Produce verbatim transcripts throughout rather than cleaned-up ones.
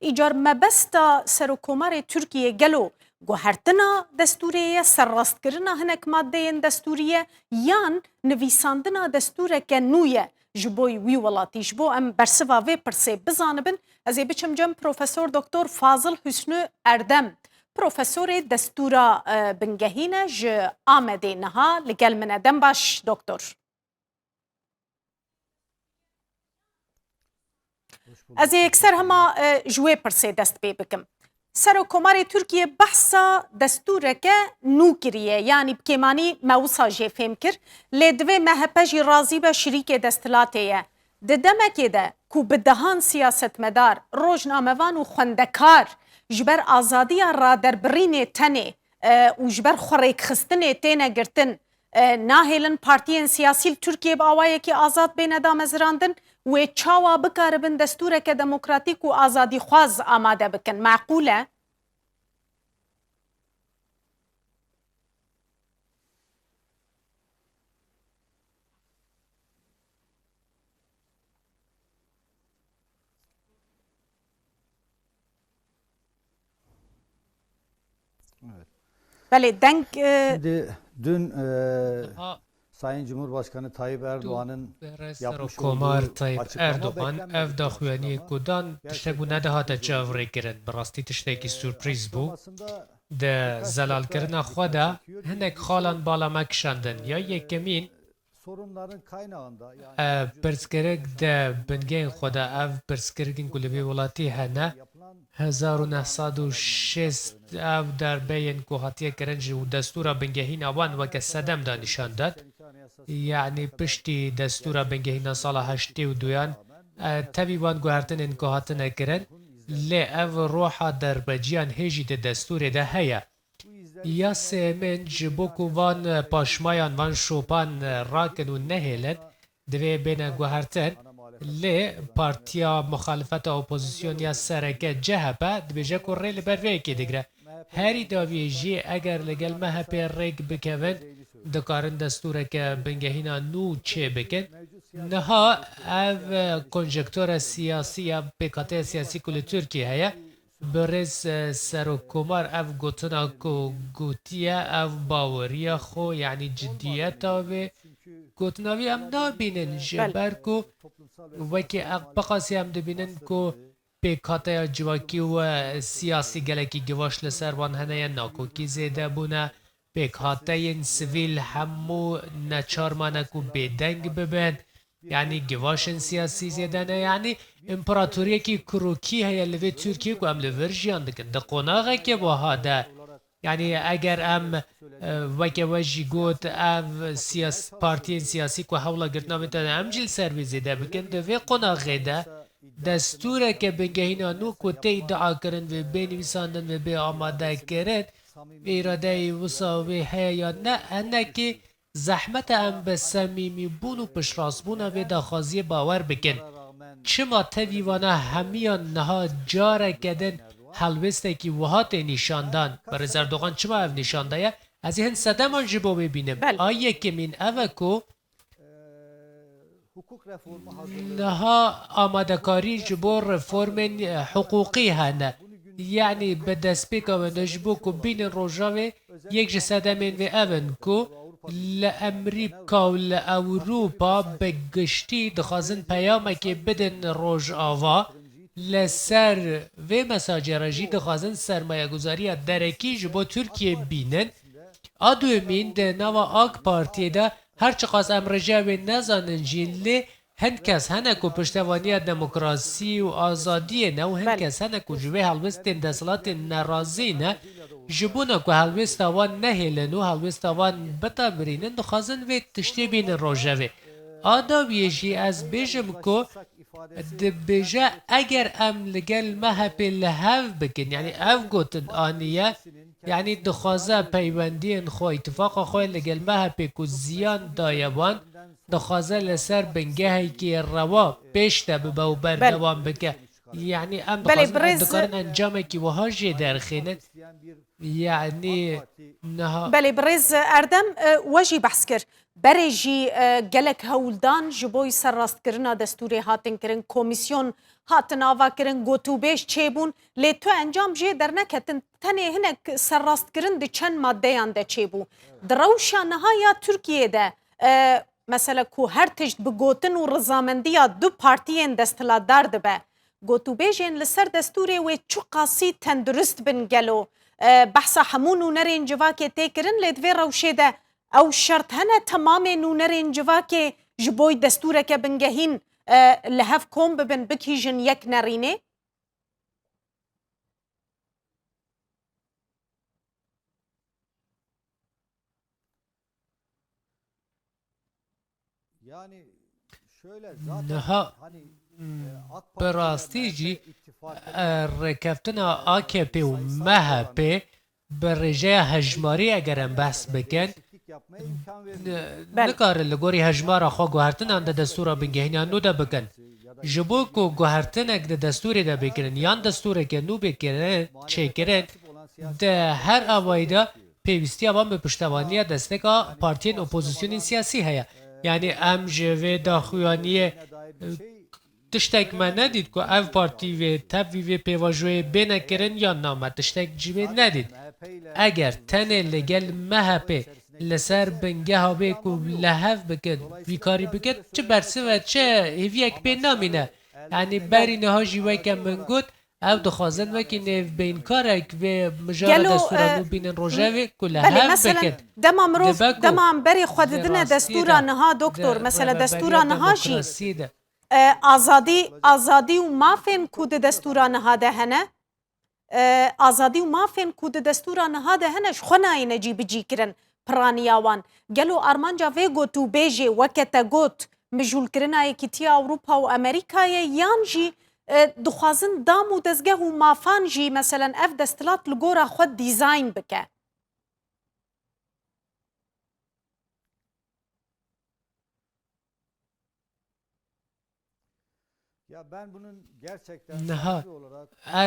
Îcar mebesta Serokkomarê Tirkiyê gelo guhertina destûrê ye, serrastkirina hinek maddeyên destûrî ye, yan nivîsandina destûreke nû ye ji bo wî welatî? Ji bo em bersiva vê pirsê bizanibin, ez ê biçim cem Profesor Doktor Fazil Hüsnü Erdem, Profesorê Destûra, e, Bingehîn e, ji Amedê niha li gel min e. Dem baş, Doktor. Ez ê yekser hema, e, ji wê pirsê dest pê bikim. Serokkomarê Tirkiye behsa destûreke nû kiriye, yanî bi kêmanî me wisa jê fêm kir, lê divê M H P jî razî be, şirîkê desthilatê ye. Di demekê de ku bi dehan siyasetmedar, rojnamevan û xwendekar ji ber azadiya raderbirînê tenê, e, û ji ber xwerêkxistinê têne girtin, e, nahêlin partiyên siyasî li Tirkiyê bi awayekî azad bêne damezirandin, wê çawa bikaribin destûreke demokratîk û azadîxwaz amade bikin? Meqûl e? Evet. Belê, deng, e, Şimdi dün, e, Daha Sayın Cumhurbaşkanı Tayyip Erdoğan'ın yapmış olduğu açıklama beklenmedik bir açıklamaydı. Ev daxuyaniyê ku dan tiştek bû nedihate çavrêkirin. Bi rastî tiştekî sürpriz bû. Di zelalkirina xwe de hinek xalan bala me kişandin. Ya yekemîn, e, pirsgirêk di bingehên xwe de, ev pirsgirêkên ku li vê welatî hene, hezar û neh sed û şêst ev derbeyên ku hatiye kirin ji destûra bingehîna wan weke sedem de nîşan dat. Yanî piştî destûra bingehîna sala heştê û duyan, e, tevî wan guhertinên ku hatine kirin, lê ev roha derbeciyan hê jî di destûrê de heye. Ya sêmin, ji bo ku van paşmayan, van şopan rakin û nehêlin, divê bêne guhertin. Lê partiya muxalifeta opozîsyonê ya sereke C H P dibêje ku rê li ber vê yekê digire. Herî dawiyê jî eger li gel M H P rêk bikevin, dikarin destûreke bingehîna nû çêbikin. Niha ev konjektore siyasî ya pêkhateya siyasî ku li Tirkiyê heye, Birêz, e, Serokkomar ev gotina ku gotiye, ev baweriya xwe, yanî cidiyeta vê gotina vê em nabînin, ji Belê. ber ku wekî ev biqasî em dibînin ku pêkhateya civakî û, e, siyasî gelekî givaş li ser wan hene ye, nakokî zêde bûne, pêkhateyên sivîl hemû neçar mane ku bêdeng bibin. Yanî givaşên siyasî zêde ne, yanî împaratoriyekî kurokî heye li vê Tirkiyê ku em li vir jiyan dikin. Di qonaxeke wiha de, yanî eger em, e, weke we jî got, ev siyas-, partiyên siyasî ku hewla girtina vê tene em jî li ser vê zêde bikin, di vê qonaxê de destûreke bingehîna nû ku tê îdia kirin vê bê nivîsandin, vê bê amade kirin, îradeyê wisa wê heye yan ne, hinekî zehmet e em bi semîmîbûn û piştrastbûna vê daxwaziyê bawer bikin. Çima tevî vana hemiyan niha careke din helwêstekî wiha tê nîşandan? Birêz Erdogan çima ev nîşan daye? Ez ê hin sedeman ji bo wê bînim. Belê. A yekemîn ev e ku niha amadekarî ji bo reformên, e, hiqûqî hene. Yanî bi destpêka wenda ji bo ku bînin rojavê, yek ji sedemên vê ev in ku li Amerîka û li Ewropa bi giştî dixwazin peyamekê bidin Rojava. Li ser vê mesajê re jî dixwazin sermayeguzariya derekî ji bo Tirkiyê bînin. A duyemîn, di nava AK Partiyê de her çiqas em rêjeya wê nezanin jî, lê hin kes hene ku piştevaniya demokrasî û azadiyê ne û hin Belê. kes hene ku ji vê helwestên desthilatên nerazî ne, ji bona ku helwesta wan nehêlin û helwesta wan bitebirînin, dixwazin vê tiştê bînin rojevê. A dawiyê jî ez bêjim ku dibêje, eger em li gel M H P li hev bikin, yanî ev gotin aniye, yanî dixwaze peywendiyên xwe, îtifaqa xwe li gel M H P ku ziyan daye wan, dixwaze li ser bingehekî rewa pêş de bibe û Belê. berdewam bike. Yanî em Belê, dixwazin, em birêz dikarin encamekî wiha jê derxînin. Yanî niha Belê, birêz Erdem, e, we jî behs kir. Berê jî, e, gelek hewldan ji bo serrastkirina destûrê hatin kirin. Komîsyon hatin avakirin, gotûbêj çêbûn, lê tu encam jê derneketin. Tenê hinek serrastkirin di çend maddeyan de çêbû. Di rewşa niha ya Tirkiyê de, e, mesela ku her tişt bi gotin û rizamendiya du partiyên desthilatdar dibe, gotûbêjên li ser destûrê wê çiqasî tendurist bin gelo? E, behsa hemû nûnerên civakê tê kirin, lê di vê rewşê de ew şert hene temamê nûnerên civakê ji bo destûreke bingehîn, e, li hev kom bibin, bikîjin yek nerînê? Yani şöyle zaten Niha hani, e, AK Parti bi ile rastî jî, MHP ittifakının e, rêkeftina A K P û sayısal M H P olarak bi rêjeya hejmarî eger em behs bikin, değişiklik yapmaya imkan vermiyor. Belê. Nikarin li gorî hejmara xwe guhertinan di destûra bingehîna nû de bikin. Ji bo ku guhertinek di destûrê de bê kirin yan destûreke nû bê kirin, çêkirin, di her awayî de pêwîstiya wan bi piştevaniya desteka partiyên opozisyonên siyasî heye. Yanî em ji vê daxuyaniyê, e, tiştek me nedît ku ev partî vê, tevî vê pêvajoyê bêne kirin yan na, me tiştek ji vê nedît. Eger tenê li gel M H P li ser bingeha wê ku li hev bikin, vî karî bikin, çi bersiv e, çi hêviyek pê namîne. Yanî berî niha jî weke min got, ew dixwazin wekî nêvbênkarek vê mijara Gelo, destûra e, nû bînin rojevê ku li belê, hev mesela bikin. Dema mirov, Dibe ku dema em berê xwe vê didine rastî destûra de, niha, doktor, di mesela rêveberîya destûra niha jî, demokrasiyê de. e, azadî, azadî û mafên ku di destûra niha de hene, e, azadî û mafên ku di destûra niha de hene ji xwe nayêne cîbicîkirin piraniya wan. Gelo armanca vê gotûbêjê weke te got mijûlkirina Yekîtiya Ewropa û Amerîkayê, yan jî, e, dixwazin dam û dezgeh û mafan jî, meselen, ev desthilat li gora xwe dîzayn bike? Niha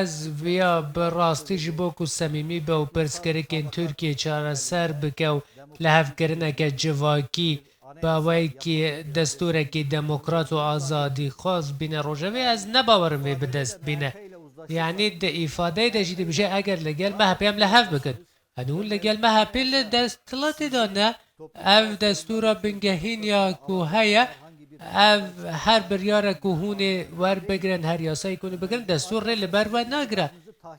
ez viya bi rastî ji bo ku semîmîbe û pirsgirêkên Tirkiyê çareser bike û lihevkirineke civakî bi awayekî destûrekî demokrat û azadîxwaz bîne rojevê, ez ne bawerim vê bi dest bîne. Yanî di îfadeyê de jî dibêje eger li gel M H P em li hev bikin. Yanî hûn li gel M H P li desthilatê de ne, ev destûra bingehîn ya ku heye, ev her biryarek ku hûn ê werbigirin, her yasayê ku hûn ê bigirin, destûr rê li ber we nagire.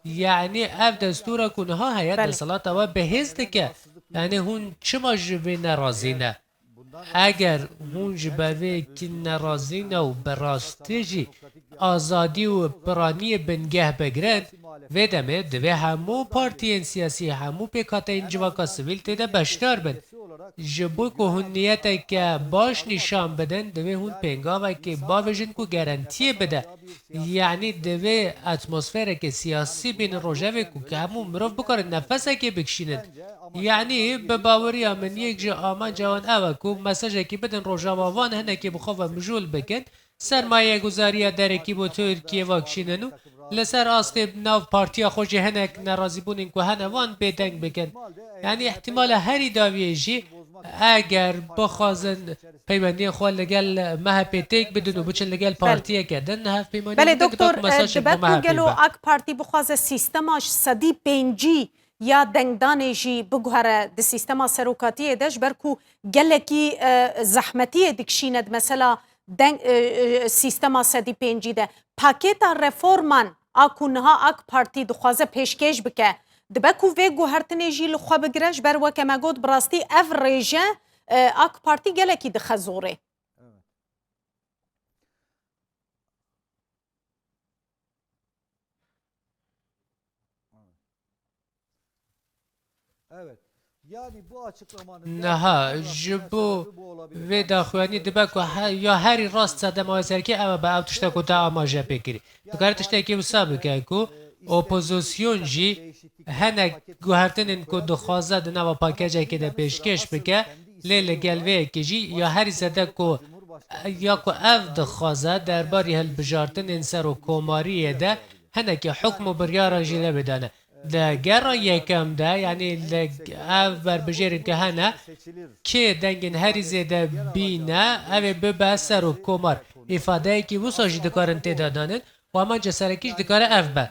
Yanî ev destûra ku niha heye, Belê. desthilata we bi hêz dike. Yanî hûn çima ji vê nerazî ne? Eger hûn ji ber vê yekî nerazî ne û bi rastî jî azadî û piraniyê bingeh bigirin, vê demê divê hemû partiyên siyasî, hemû pêkhateyên civaka sivîl tê de beşdar bin. Ji bo ku hûn niyeteke baş nîşan bidin, divê hûn pêngavekê bavêjin ku gerentiyê bide. Yanî divê atmosfereke siyasî bînin rojevê ku hemû mirov bikarin nefesekê bikişînin. Yanî bi baweriya min yek ji amanca wan ew e ku mesajekî bidin rojava wan hinekî bi xwe ve mijûl bikin, sermayeguzariya derekî bo Tirkiyê vekişînin û li ser astê nav partiya xwe jî hinek nerazîbûnên ku hene wan bêdeng bikin. Yanî îhtimala herî dawiyê jî eger bixwazin peywendiyên xwe li gel M H P têk bidin û biçin li gel Belê. partiyeke din hevpeymanî Belê, bidin, doktor, ku mesajek e, dibe bo ku M H P gelo be. AK Partî bixwaze sîstema sedî pêncî ya dengdanê jî biguhere di sîstema serokatiyê de, ji ber ku gelekî, e, zehmetiyê dikişîne di mesela deng, e, e, sîstema sedî pêncî de. Pakêta reforman a ku niha AK Partî dixwaze pêşkêş bike, dibe ku vê guhertinê jî li xwe bigire, ji ber weke me got, bi rastî ev rêje, e, AK Partî gelekî dixe zorê. Niha ji bo vê daxuyanî dibe ku he-, ya herî rast sedema wê serkê ew e, bi ew tişta ku te amaje pê kirî. Dikare tiştekî wisa bike ku opozîsyon jî hinek guhertinên ku dixwaze di nava pakecekê de pêşkêş bike, lê li gel vê yekê jî ya herî zêde ku, ya ku ev dixwaze derbarî hilbijartinên serokkomariyê de hinekî hukm û biryara jî nebê dane. Di gera yekem de, yanî li ev berbijêrên ku hene, kê dengên herî zêde bîne, ev ê bibe serokkomar. Îfadeyekî wisa jî dikarin tê de danin. Û amence serekî jî dikare ev be.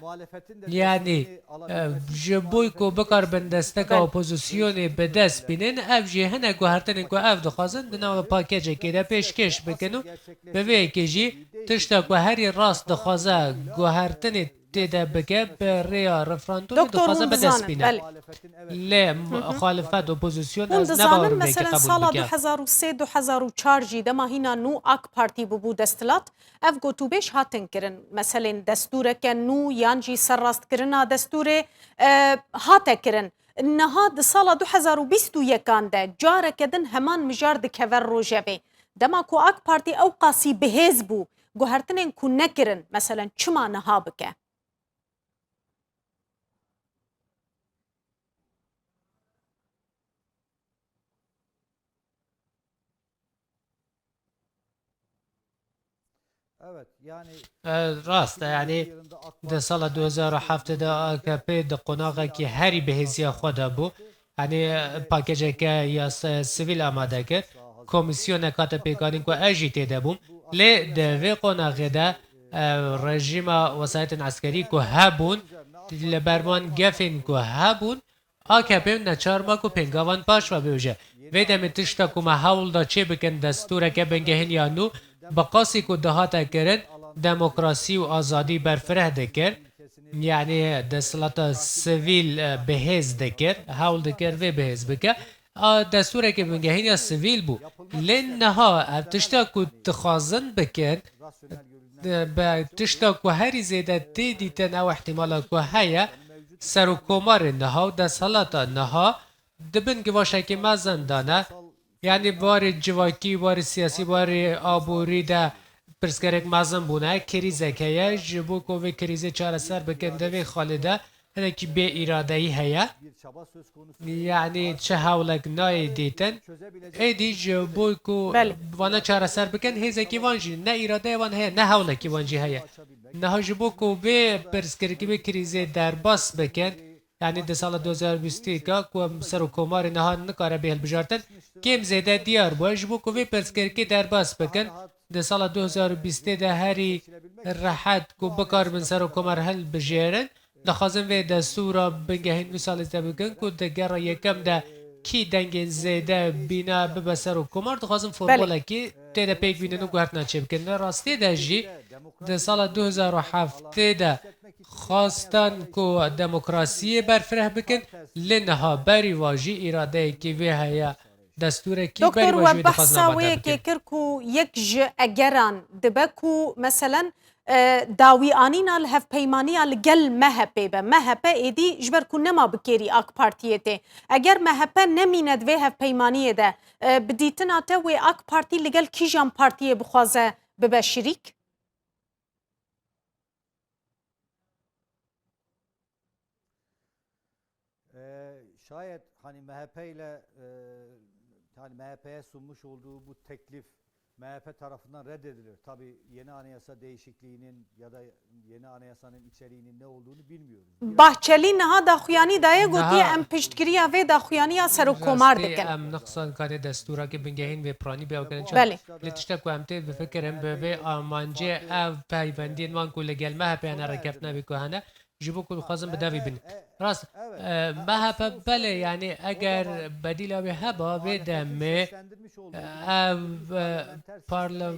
Yanî, e, ji bo ku bikaribin desteka opozisyonê bi dest bînin, ev jî hinek guhertinên ku ev dixwazin di nava pakecekê de pêşkêş bikin û bi vê yekê jî tişta ku herî rast dixwaze guhertinê tê de bike, bi rêya referandûmê Doktor, dixwaze hûn bi dest dizanin, bîne. Belê. Lê Hı hı. muxalifet, opozisyon, Hûn ez ne dizanin, bawer im wê yekê meselen, qebûl sala bike. du hezar û sê, du hezar û çar jî dema hîna nû AK Partî bûbû desthilat, ev gotûbêj hatin kirin. Meselên destûreke nû yan jî serrastkirina destûrê, e, hate kirin. Niha di sala du hezar û bîst û yekan de careke din heman mijar dikeve rojevê. Dema ku AK Partî ew qasî bihêz bû, guhertinên ku nekirin, meselen, çima niha bike? Evet, yani E, rast e, yanî di sala du hezar û heft de A K P di qonaxekî herî bihêziya xwe de bû. Yanî, e, pakêceke yasa sivîl amade kir. Komîsyonek hate pêkanîn ku ez jî tê de bûm. Lê di vê qonaxê de, e, rejîma wesayetên eskerî ku hebûn, li ber van gefên ku hebûn, A K P neçar ma ku pêngavan paş ve bêje. Vê demê tişta ku me hewl da çê bikin destûreke bingehîn ya nû, bi qasî ku dihate kirin, demokrasî û azadî berfireh dikir. Yanî desthilata sivîl, e, bihêz dikir, hewl dikir vê bihêz bike. A, destûrekê bingehîn ya sivîl bû. Lê niha ev tişta ku dixwazin bikin, Bi tişta ku herî zêde tê dîtin ew îhtîmala ku heye, serokkomarê niha û desthilata niha di bin givaşekî mezin de ne. Yanî warê civakî, warê siyasî, warê aborî de pirsgirêk mezin bûne. Krîzek heye. Ji bo ku vê krîzê çareser bikin di vê xalê de hinekî bê îradeyî heye. Yanî çi hewlek nayê dîtin. Êdî ji bo ku Belê. vana çareser bikin, hêzekî van jî ne îradeya wan heye, ne hewlekî wan jî heye. Niha ji bo ku vê pirsgirêkî, vê krîzê derbas bikin, yanî di sala du hezar bîstê ku em serokkomarê niha nikare bê hilbijartin, kêm zêde diyar bûye. Ji bo ku vê pirsgirêkê derbas bikin, di sala du hezar û bîstê de herî rehet ku bikaribin serokkomar hilbijêrin, Dixwazin vê destûra bingehîn wî salê te bikin ku di gera yekem de kî dengên zêde bîna bibe serokkomar, dixwazin formulekî tê de pêk bînin û guhertina çê bikin. Li rastiyê de jî di sala du hezar û heftê de xwestan ku demokrasiyê berfireh bikin, lê niha berî wa jî îradeyekî vê heye. Destûrekî Doktor, berî we wajibî dixwazin behsa amade wê yekê bikin. kir ku yek ji egeran dibe ku, meselen, e, dawîanîna li hevpeymaniya li gel M H P be. M H P êdî ji ber ku nema bi kêrî AK Partiyê tê. Eger M H P nemîne di vê hevpeymaniyê de, e, bi dîtina te wê AK Partî li gel kîjan partiyê bixwaze bibe şirîk? Ee, şayet hani M H P ile, e, hani M H P'ye sunmuş olduğu bu teklif M H P tarafından reddedilir. Tabii yeni anayasa değişikliğinin ya da yeni anayasanın içeriğinin ne olduğunu bilmiyoruz. Biraz Bahçelî niha daxuyanî daye, gotiye, Niha em piştgiriya vê daxuyaniya serokkomar Rastî dikin. em nixsan kanê destûra ke bingehîn vê piranî bê ew kirin çi. Belê. Lê tiştek ku em tê bifikirin, bi vê amancê ev peywendiyên wan ku li gel M H P hene, rêkeftina vê ku hene, ji bo ku dixwazin bi devî bin. Rast, e, M H P belê, yanî eger bedîla wê heba, vê demê, e, ev, e, parla-,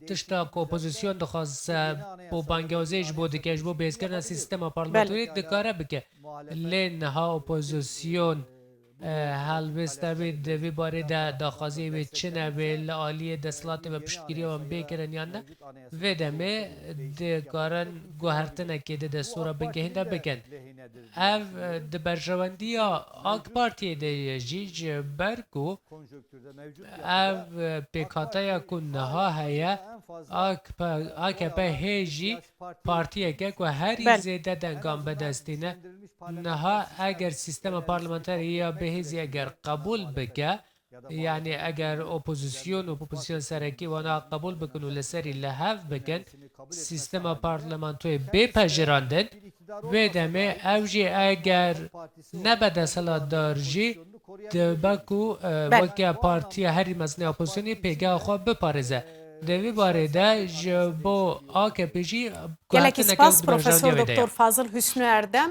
tişta ku opozîsyon dixwaze, bo bangewazê ji bo dike, ji bo bêhezkirina sîstema parlamentoyê Belê. dikare bike. Lê niha opozîsyon, e, helbesta wê di vê barê de daxwaziyê wê çi nebe, li aliyê desthilatê ve piştgiriya wan bê kirin yan ne, vê demê dikarin guhertinekê di destûra bingehîn de bikin. Ev, e, di berjewendiya AK Partiyê de ye jî, ji ber ku ev, e, pêkhateya ku niha heye, A K P, A K P hê jî partiyeke ku herî Belê. zêde dengan bi dest tîne. Niha eger sîstema parlamenterê ya bihêzî eger qebûl bike, yanî eger opozîsyon û opozîsyon serekî wana qebûl bikin û li serî li hev bikin, sîstema parlamentoyê bê pejirandin, vê demê ew jî eger nebe desthilatdar jî dibe ku, e, Belê. weke partiya herî mezin ya opozîsyonê pêgeha xwe biparêze. Di vî barê de ji bo A K P jî Gelekî guhertineke spas di berjewniya Profesor wê de ye. Doktor Fazil Hüsnü Erdem,